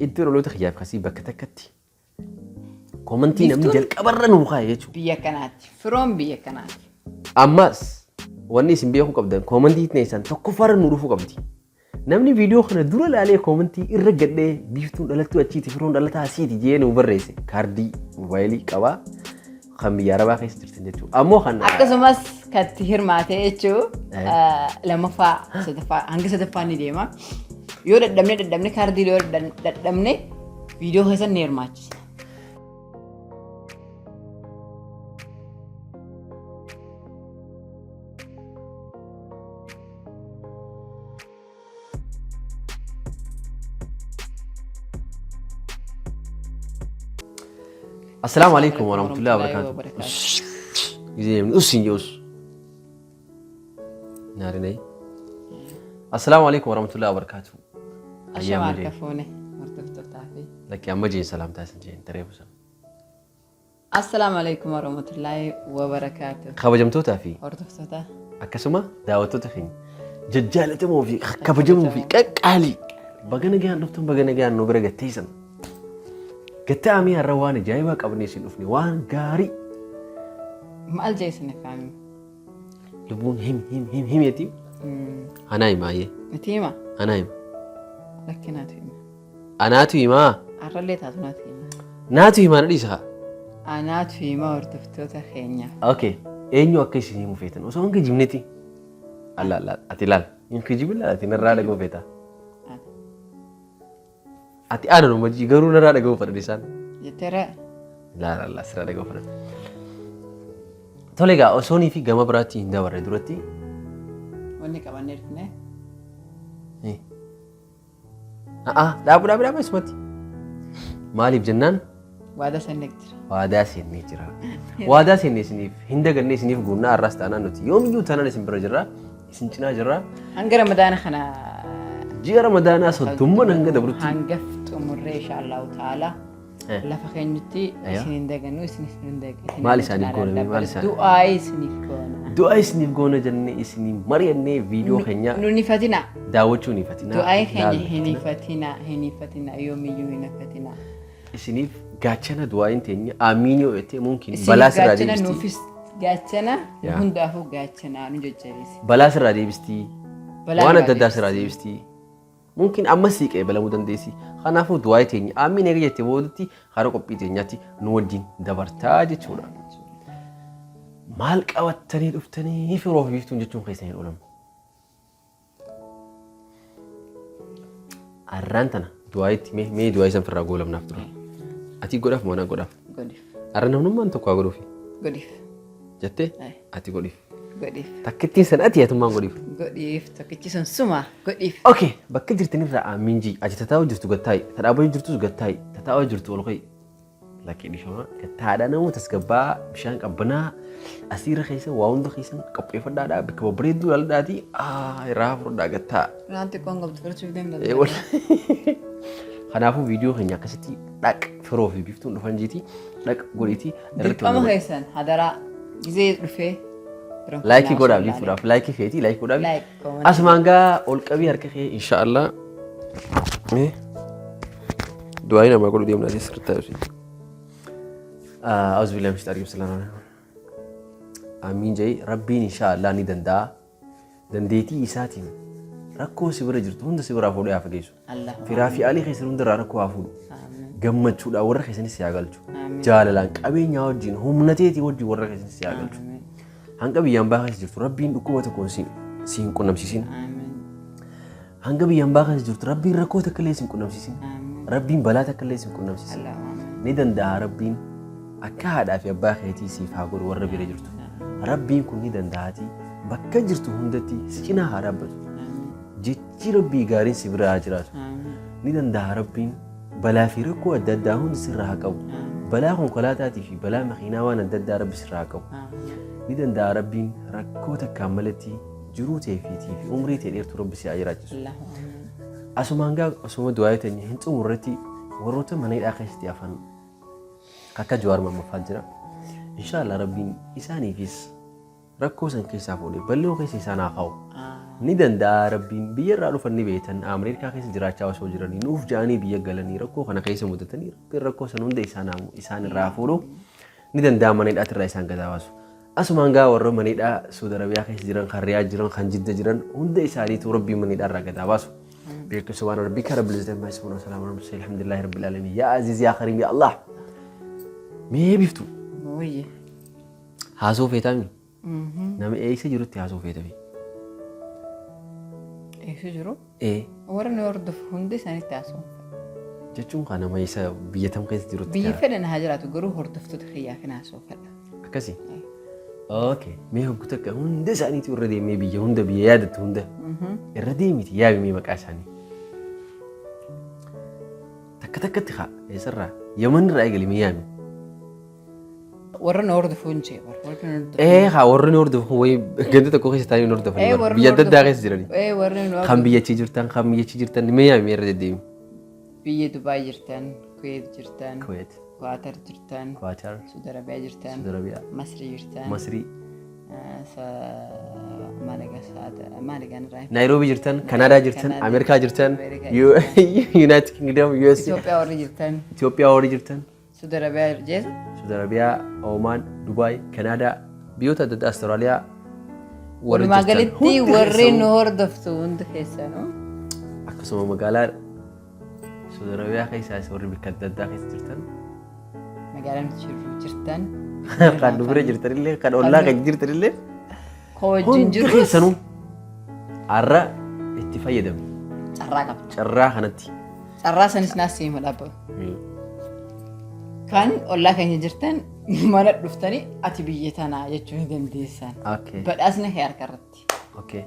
Iddoo dhaloota kiyyaaf kasii bakka takkatti komantii namni Biiftuun- jalqabarra nuu kaa'e jechuudha. Biyya kanaati. Firoon biyya kanaati. Ammas wanni isin beekuu qabdan koomantii teessan tokkoffaarra nu dhufuu qabdi. Namni viidiyoo kana dura ilaalee koomantii irra gadhee biiftuun dhalattuu achiiti firoon dhalataa asiiti jee nu barreesse kaardii moobaayilii qabaa kan biyya arabaa keessa jirtan jechuudha. Ammoo kan Akkasumas katti hirmaate jechuun lammaffaa sadaffaa hanga sadaffaa ni deema. Yoo dadhabne dadhabne kaardii yoo dadhabne viidiyoo keessan ni hirmaachisa. Assalaamu alaikum warahmatullahi wabarakatuh. Gisee us hin jedhus. Naarinee. Assalaamu alaikum warahmatullahi wabarakatuh. Ashama harka fuune hordoftootaa fi. Lakki amma jeen salaamtaa isin jeen taree busan. Assalaamu alaikum warahmatullaahi wabarakaatu. Kabajamtootaa fi Hordoftoota akkasuma daawwattoota keenya jajjaalatamoo fi kabajamoo fi qaqqaalii baga nagaan dhuftan baga nagaan nu bira gatteessan. Gatta'amii har'a waan ajaa'ibaa qabnee isin dhufne waan gaarii maal jeesine faami? lubbuun him him him himeeti. Anaa himaayee Nati hima? anaa hima. Lakkinaatu hima. Anaatu himaa. Har'allee taatu naatu hima. Naatu himaa na dhiisa. Anaatu hima hordoftoota keenya. Okay. Eenyu akka isin himu feetan osoo hin kijibneti. Alla alla ati ilaal. Hin kijibin laal ati narraa dhaga'uu feeta. Ati ana numa jii garuu narraa dhaga'uu fedhan isaan. Jetteera. Laal alla sirraa dhaga'uu fedhan. Tole egaa osoonii fi gama biraatti hin dabarre duratti. Wanni qabannee dhufne. A'aa dhaabu dhaabu dhaabu isumatti. Maaliif jennaan Waadaa seennee jira. waadaa seennee jira. Waadaa seennee isiniif hin daganne isiniif guunnaa har'as taanaan nuti yoomiyyuu taanaan isin bira jirra isin cinaa jirra. Hanga ramadaana kana Ji'a ramadaanaa soddomman hanga dabrutti. hanga xumurree inshaallahu ta'ala. Lafa keenyutti isin hin dagannu isin hin dagannu. Maal isaaniif goona mee, maal isaan- Du'aa isiniif goona. Du'aa isiniif goona jennee isinii mari'annee viidiyoo keenya Nu nifatina. daawwachuu ni ifatina. Du'aa keenya ilaaluu hin ifatina. ifatina hin ifatina yoomiyyuu hin ifatina. Isiniif gaachana du'aayin teenya aamiin yoo jettee mumkin Isiniif balaa sirraa gaachana deebisti. nuufis gaachana nu Yaa. hundaafuu gaachana nu jajjabeessi. Balaa sirraa deebisti. Balaa Waan nurraa adda addaa sirraa deebisti. deebisti. Mumkin amma sii qeebalamuu dandeessi. Kanaafuu du'aa'ii teenya aamiin eega jette boodatti karaa qophii teenyaatti nu wajjin dabartaa jechuudha. Maal qabattanii dhuftanii firoof biiftuun jechuun keessan hin oolamu. Arraan tana du'aayitti mee mee du'aayii san firraa goolamnaaf tura. Ati godhaaf moo ana godhaaf? Godhiif. Arra namnummaan tokko haa godhuufi. Godhiif. Jettee Aye. ati godhiif. Godhiif. Takkittiin san ati atummaan godhiif. Godhiif. Tokkichi sun suma. Godhiif. Okay, bakka jirtanirraa aamiin jii. Ati tataa'u jirtu gattaa'i. Tadhaaboo jirtus gattaa'i. Tataa'u jirtu ol ka'i. Lakkee dhiifama. Gattaadha nama tasgabbaa bishaan qabbanaa asiirra keessa waa hunda keessan qopheeffadhaadha. Bakka babbareedduu ilaaladhaati. Irraa fudhadhaa gattaa. Waan xiqqoon qabdu fudhachuuf deemta. Kanaafuu viidiyoo keenya akkasitti dhaq firoo fi biftuun dhufan jiiti dhaq godhiiti irratti Dirqama wal keessan hadaraa gizee dhufee. Laayikii godhaa biftuudhaaf laayikii feetii laayikii godhaa. Like, comment. Asumaan gaa ol qabii harka kee inshaallah. Du'aayii namaa godhu deemna asii sirriitti taa'u. Auzubillahi min shaitanir rajim. Amiin jee rabbiin inshaallah ni danda'a. Dandeetii isaatiin rakkoo si bira jirtu hunda si biraa fuudhee haa fageessu. Allahumma Firaa fi alii keessan hundarraa rakkoo haa fuudhu. Amiin. Gammachuudhaan warra keessanis si haa galchu. Amiin. Jaalalaan qabeenyaa wajjin humna teetii wajjin warra keessanis si haa galchu. Amiin. Hanga biyyaan baa keessa jirtu rabbiin dhukkuba tokkoon si si hin qunnamsiisin. Amiin. Hanga biyyaan baa keessa jirtu rabbiin rakkoo takka illee si hin qunnamsiisin. Amiin. Rabbiin balaa takka illee si hin qunnamsiisin. Allahumma amiin. Ni danda'a rabbiin akka haadhaa fi abbaa keetii siif haa godhu warra bira jirtu. Rabbiin kun ni danda'aatii bakka jirtu hundatti si cinaa haa dhaabbatu. Jechi rabbii gaariin si bira haa jiraatu. Ni danda'a rabbiin balaa fi rakkoo adda addaa hundi sirraa haa qabu. Balaa konkolaataatii fi balaa makiinaa waan adda addaa rabbi sirraa haa qabu. Ni danda'a rabbiin rakkoo takkaan malatti jiruu tee fi fi umrii tee dheertuu rabbi si haa jiraachisu. Asumaan gaa osuma du'aa teenya hin xumurretti warroota mana hidhaa keessatti hafan akka Jawaar Maammaffaa jira. Inshaallah rabbiin isaaniifis rakkoo san keessaa fuudhee bal'oo keessa isaan haa kaa'u. Ni danda'a Rabbiin. Biyya irraa dhufan ni beektan. Ameerikaa keessa jiraachaa osoo jiranii nuuf ja'anii biyya galanii rakkoo kana keessa mudatanii, Rabbiin rakkoo san hunda isaan irraa fuudhu. Ni danda'a mana hidhaatti irraa isaan gadaa baasu. Asumaan gaa warra mana hidhaa Saudi Arabiyaa keessa jiran, kan Riyaad jiran, kan Jidda jiran hunda isaaniitu Rabbiin mana hidhaa irraa gadaa baasu. Beeku subhaana rabbika rabbil izzati amma yasifuun wa salaamun alal mursalin alhamdulillahi rabbil alamin yaa aziz yaa karim yaa Allah. Mee Biftu? Wayye. Haasoo feetami? Nama eessa jirutti haasoo feetami? Eessa jiru? Ee. Warra nu hordofu hundi isaanitti haasa'u. Jechuun kan nama isa biyya tam keessa jirutti. Biyya fedhan haa jiraatu, garuu hordoftoota kiyyaaf hin haasa'u fedha. Akkasi. Okay. Mee hoggu takka hunda isaaniitu irra deemee biyya hunda, biyya yaadattu hunda irra deemiti yaami mee maqaa isaanii. Takka takkatti haa eessarraa, Yaman irraa eegali, mee yaami. Warra nu hordofu hin jee warra nu hordofu. Ee, haa warri nu hordofu wayii ganda tokko keessa taa'anii nu hordofan. Ee, warri nu Biyya adda addaa hordofu. keessa jirani. Ee, warri nu Kan hordofu. biyya achii jirtan, kan biyya achii jirtan mee yaami irra deddeemi. Biyya Dubaay jirtan, Kuwait jirtan, Kuwait, Qatar jirtan, Qatar, Saudi Arabiyaa jirtan, Saudi Arabiyaa, Masrii jirtan, Masrii, Maaligaan irraa Naayiroobii jirtan, Kanaadaa jirtan, Kanaadaa, Ameerikaa jirtan, Ameerikaa United Kingdom, USA, Itoophiyaa warri jirtan, Itoophiyaa warri jirtan, Saudi Arabiyaa jeesa. Saudi Arabiyaa, Oman, Dubaay, Kanaadaa, biyyoota adda addaa, Austraaliyaa warri Walumaa jirtan galitti hundi warri keessanuu nu hordoftu hundi keessanuu. Akkasuma magaalaa Saudi Arabiyaa keessaas warri bakka adda addaa keessa jirtan, Magaalaa nuti jirru jirtan. Kan nu bira jirtanillee, kan ollaa kan jirtanillee, Koo wajjin hundi jirru keessanuu har'a itti fayyadamu. Carraa qabda. Carraa kanatti. Carraa sanis naas siima dhaabbatu. Kan ollaa keenya jirtan mana dhuftanii ati biyya tanaa jechuu ni dandeessan. Badhaasni kee harka irratti.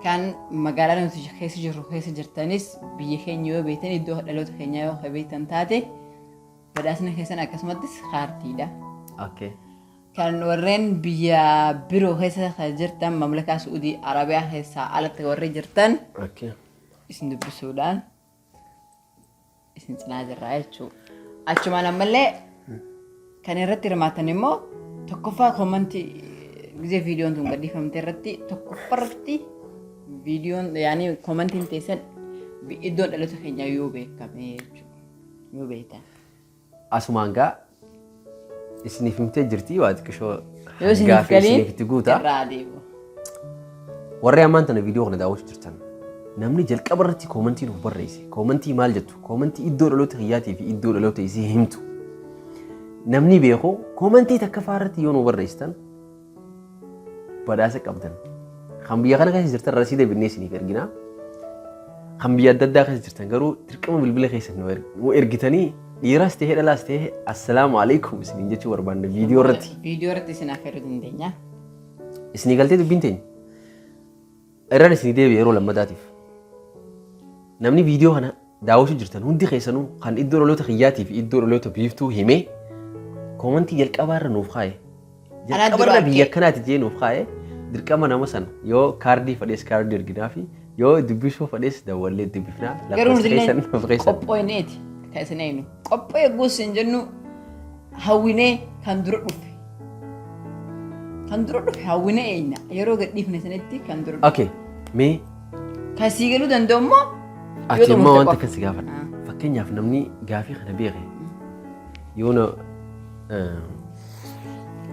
Kan magaalaa nuti keessa jirru keessa jirtanis, biyya keenya yoo beektan, iddoo dhaloota keenyaa yoo beektan taate, badhaasni keessan akkasumattis kaartiidha. Kan warreen biyya biroo keessa kan jirtan, mamlakaa Su'uudii Arabiyaa keessaa alatti warri jirtan, isin dubbisuudhaan isin cinaa jirra jechuudha. Achumaan ammallee kan irratti hirmaatan immoo tokkoffaa koomantii gizee viidiyoon tun gadhiifamte irratti, tokkoffaa irratti viidiyoon yaani koomantiin teessan iddoon dhaloota keenyaa yoo beekame jechuudha. Yoo beektan. Asumaan gaa isiniif himtee jirti, waa xiqqishoo Yoo isiniif gaaffii galiin isiniif itti guuta. irraa adeemu. Warri ammaan tana viidiyoo kana daawwachuu jirtan, namni jalqaba irratti koomantii nuuf barreesse, koomantii maal jettu, koomantii iddoo dhaloota kiyyaatii fi iddoo dhaloota isii himtu, namni beeku koomantii takkaffaa irratti yoo nu barreessitan badhaasa qabdan. Kan biyya kana keessa jirtan rasiida binnee isiniif ergina. Kan biyya adda addaa keessa jirtan garuu dirqama bilbila keessan nu ergitanii, dhiiras ta'ee dhalaas ta'ee, assalaamu alaikum isiniin jechuu barbaanna viidiyoo irratti. Viidiyoo irratti isin affeeruu dandeenya. Isinii galtee dubbiin teenya? Irraan isinii deebi'e yeroo lammataatiif. Namni viidiyoo kana daawwachuu jirtan hundi keessanuu kan iddoo dhaloota kiyyaatii fi iddoo dhaloota Biiftuu himee koomantii jalqabaa irra nuuf kaa'e. Anaa Jalqaba irra dura biyya akkanaati jee nuuf kaa'e, dirqama nama sana yoo kaardii fadhees kaardii erginaa fi yoo dubbisuu fadhees dawwallee dubbifnaa. Garuu Lakkoofsa nuti illee keessan nuuf keessan. qophooyneeti kan isin eegnu. Qophoo eegguus hin jennu, hawwinee kan dura dhufe. Kan dura dhufe hawwinee eegna. Yeroo gadhiifne sanitti kan dura dhufe. Okay. Mee Kan sii galuu danda'u immoo ati yoo immoo xumurte wanta qofa. akkas si gaafadha. Fakkeenyaaf namni gaafii kana beeke yoo na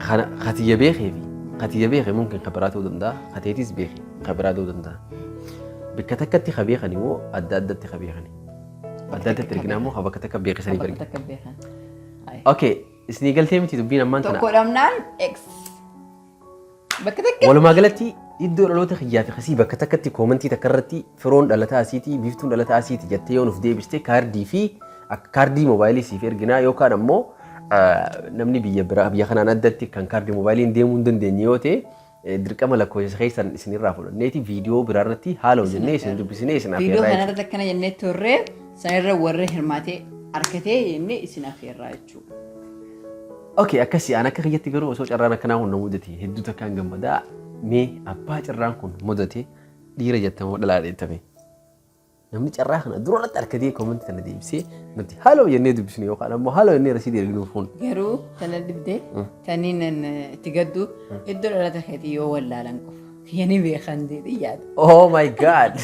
kana katiyya beekee fi katiyya beeke mumkin kan biraa ta'uu danda'a, kateetis beeke kan biraa ta'uu danda'a. Bakka takkatti ka beekan immoo adda addatti ka beekani. Adda addatti erginaa immoo ka bakka takka beekisanii Bakka ergina. takka beekan. Ayi. Okay, isinii galtee miti dubbiin ammaan tana? Tokko dhabnaan X. Bakka takka. Walumaa galatti iddoo dhaloota kiyyaa fi kasii bakka takkatti koomantii takka irratti firoon dhalataa asiitii, Biiftuun dhalataa asiiti jettee yoo nuuf deebiste, kaardii fi akka kaardii moobaayilii siif erginaa, yookaan ammoo namni biyya biraa biyya kanaan addatti kan kaardii moobaayiliin deemuu hin dandeenye yoo ta'e, dirqama lakkoofsa keessan isinirraa fudhanneeti viidiyoo biraa irratti haala hojjennee isin dubbisinee isin Viidiyoo afeerraa jechuudha. kanarratti akkana jennee turre, sanirra warri hirmaatee argatee jennee isin afeerraa jechuudha. Okay, akkasii aan akka kiyyatti garuu osoo carraan akkanaa kun na mudate hedduu takkaan gammadaa. Mee abbaa carraan kun mudate dhiira jettamoo dhalaa jettame? Namni carraa kana dura irratti argatee koomantii tana deebisee nuti haaloo jennee dubbisnu yookaan ammoo haaloo jennee rasiidii erginuuf kun. Garuu tana dhibdee taniin itti gaddu iddoo dhalata keetii yoo wallaalan qofa. Kiyya ni beekan jedhee yaada. Oh my God!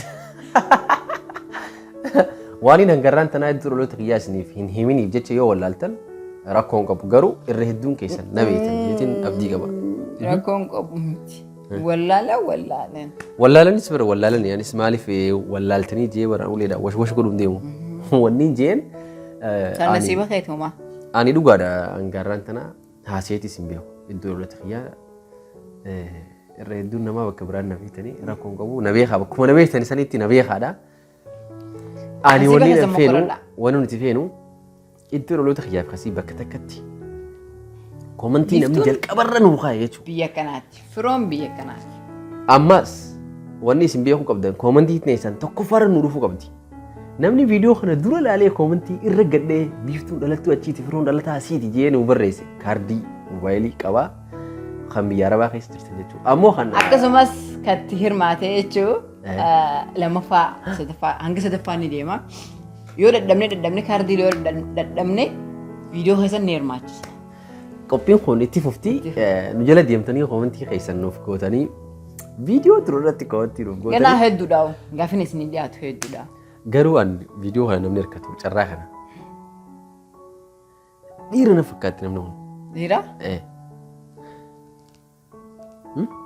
Waan hin hangarraan tanaa iddoo dhaloota kiyyaa isiniif hin himiniif jecha yoo wallaaltan rakkoon qabu, garuu irra hedduun keessan na beektan jeetiin abdii qaba. Rakkoon qabu miti. Wallaala wallaalan. Wallaalanis bira wallaalan, anis maaliif wallaaltanii jee bara uleedha wash wash godhuun deemu. Wanni jeen San nasiiba keeti homaa. Ani dhugaadha, hangarraan tanaa haaseetis hin beeku iddoo dhaloota kiyyaa. Irra hedduun namaa bakka biraan na beektanii rakkoon qabu, na beekaa, bakkuma na beektani sanitti na beekaadha. Ani Nasiiba wanni keessan feenu mokoradha. Wanni nuti feenu iddoo dhaloota kiyyaaf kasii bakka takkatti koomantii namni jalqabarra nuu kaa'e jechuudha. Biyya kanaati. Firoon biyya kanaati. Ammas wanni isin beekuu qabdan, koomantii teessan tokkoffaarra nuu dhufuu qabdi. Namni viidiyoo kana dura ilaalee koomantii irra gadhee "Biiftuun dhalattuu achiiti, Firoon dhalataa asiiti" jee nuu barreesse kaardii moobaayilii qabaa kan biyya Arabaa keessa jirtan jechuudha. Ammoo kan Akkasumas katti hirmaate jechuun lammaffaa, sadaffaa, hanga sadaffaa ni deema. Yoo dadhabne dadhabne, kaardii yoo dadhabne, viidiyoo keessan ni hirmaachisa. Qophiin kun itti fufti, nu jala deemtanii koomantii keessan nuuf gootanii, viidiyoo dura irratti koomantii nuuf Ganaa gootanii. Hedduudha. Gaafin isin dhiyaatu hedduudha. Garuu an viidiyoo kana namni harkatu carraa kana. Dhiira na fakkaatti namni kun. Dhiira? Eh,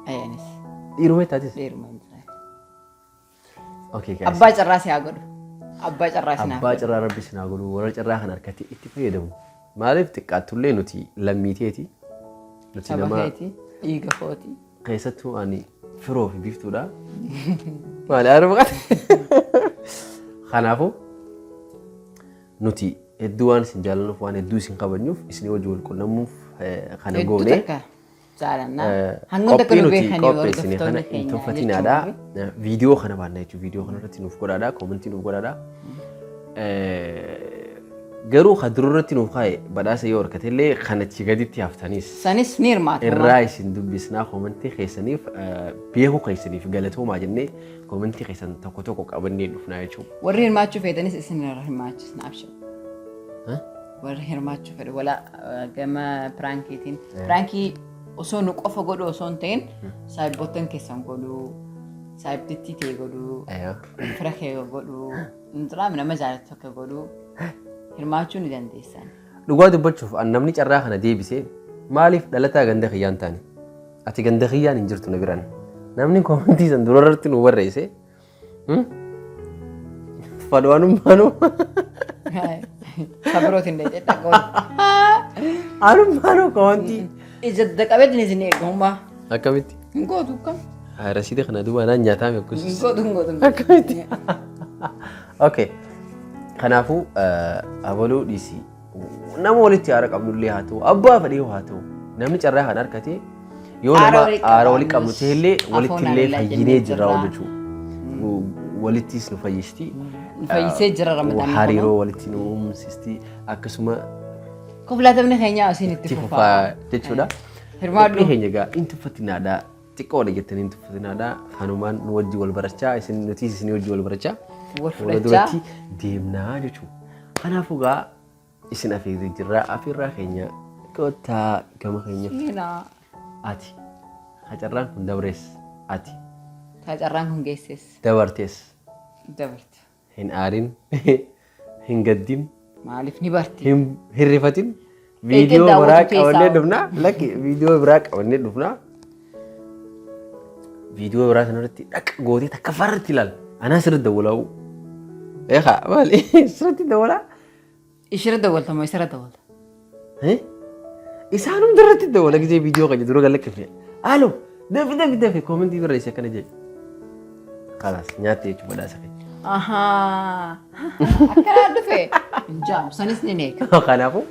Anis. Dhiiruma taatis. Dhiiruma hin jiraatu. Okay guys. Abbaa carraa si haa godhu. Abbaa carraa si Abbaa carraa Rabbi sinaa godhu, warra carraa kana harkatti itti fayyadamu. Maaliif xiqqaattullee nuti lammiiteeti. Nuti Saba nama keeti. Dhiiga kooti. Keessattuu ani Firoo fi Biiftuudha. Maali haadha maqaa? Kanaafuu nuti hedduu waan isin jaallannuuf, waan hedduu isin kabajnuuf, isin wajjin wal quunnamuuf kana Hedduu goone. takka jaalannaa. Hangam takka Qophii nu nuti beekanii qopheessine kana hordoftoonni hin keenya tuffatinaadha. jechuun. Viidiyoo kana baanna jechuudha. Viidiyoo kana irratti nuuf godhaadha. Koomentii nuuf godhaadha. Garuu kan dura irratti nuuf kaa'e badhaasa yoo harkate illee, kan achi gaditti haftaniis Sanis ni hirmaatu. Irraa isin dubbisnaa, koomentii keessaniif, beekuu keessaniif galatoomaa jennee koomentii keessan tokko tokko qabannee dhufnaa jechuudha. Warri hirmaachuu feetanis isin irra hirmaachisna, abshir. Warri hirmaachuu fedhu wala gama piraankiitiin. Piraankii osoo nu qofa godhu osoo hin ta'in, saayibboottan keessan godhuu, saayibtittii ta'e godhuu, fira kee godhuu, inxiraam nama jaalatu akka godhuu hirmaachuu ni dandeessan. Dhugaa dubbachuuf an namni carraa kana deebisee maaliif dhalataa ganda kiyyaan taane? Ati ganda kiyyaan hin jirtu na biraan. Namni koomentii san dura irratti nu barreesse fadwaanummaanuu Sabirootiin dheedhee dhaqoon. anummaanuu koomentii Ija qabeetiin isin eegummaa. Akkamitti? Hin gootu akkam? Rasiida kana duuba anaan nyaataame Hin akkasumas. gootu, hin gootu. Akkamitti? Okay. Kanaafuu abaluu dhiisii. Nama walitti aara qabnullee haa ta'u, abbaa fedhee haa ta'u, namni carraa kan harkate yoo Aara nama walitti aara walitti qabnu qabnus, ta'ellee walitti illee afoon fayyinee jennee jirra jirra. jechuudha. Walittis nu fayyisti. Nu fayyisee jira Ramadaanni. Hariiroo walitti nu uumsisti, akkasuma Koflaatamni keenya asiin itti itti fufaa. fufaa jechuudha. Hirmaadhu. Qophii keenya egaa hin tuffatinaadha. Xiqqoodha jettanii hin tuffatinaadha. Kanumaan nu wajji wal barachaa, isin nutis isin wajji wal barachaa Wal fuula fudhachaa. duratti deemnaa jechuudha. Kanaafuu egaa isin afeerri jirra. Afeerraa keenya kottaa gama keenya. Seenaa. Ati hacarraan kun dabrees, ati Carraan kun geesses. Dabartees. Dabarte. Hin aarin, hin gaddin. Maaliif ni barti? Hin hirrifatin. Viidiyoo daawwatu biraa keessaa. qabannee dhufna. Lakki, viidiyoo biraa qabannee dhufna. Viidiyoo biraa sanarratti dhaqa gootee takka farratti ilaala. Anaa sirriitti dawwalaa'u. Eegaa maali, sirriitti dawwalaa? Ishirra dawwalta moo isarra dawwalta? Isaan hunda irratti dawwala, gisee viidiyoo keenya dura galakkifne. Alo, dafi dafi dafi, koomentii barreessi akkana jedhe. Kalaas, nyaatte jechuun badhaasa keenya. Ahaa. Akkanaa dhufe. Hin jaamu. Sanis ni eega. Kanaafuu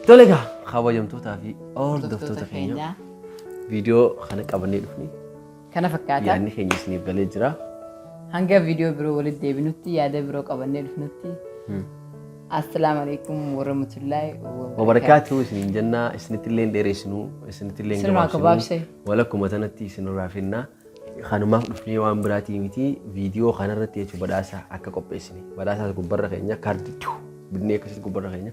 tole egaa, kabajamtootaa fi hordoftoota keenya, viidiyoo kana qabannee dhufni Kana fakkaata. Yaadni keenya isiniif galee jira. Hanga viidiyoo biroo walitti deebinutti, yaada biroo qabannee dhufnutti. Assalaamu alaikum warahmatullahi Wabarakaatu isiniin jennaa, isinitti illee hin dheeressinuu, isinitti illee hin Isinirraa gabaabsinuu. gabaabse. Walakkuma tanatti isinirraa finnaa. Kanumaaf dhufnee, waan biraatii miti, viidiyoo kanarratti jechuun badhaasa akka qopheessine, badhaasa gubbarra keenya kaardii binnee akkasitti gubbarra keenya.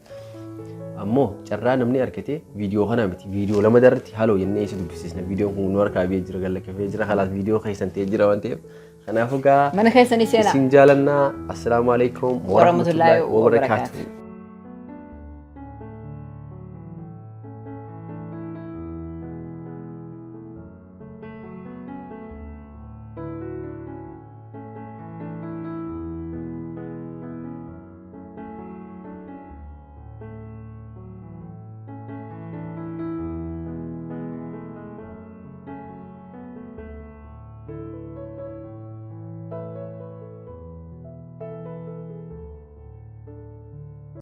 Ammoo carraa namni argate viidiyoo kana miti, viidiyoo lama irratti haloo jennee isa dubbisiisna. Viidiyoon kun nu harkaa biyya jira, gallakkifee jira, halaas viidiyoo keessan ta'ee jira waan ta'eef. Kanaafuu gaa Mana keessanii seenaa. Isin jaalannaa. Assalaamu alaikum warahmatullaahi wabarakaatuh. Wabarakaatuh.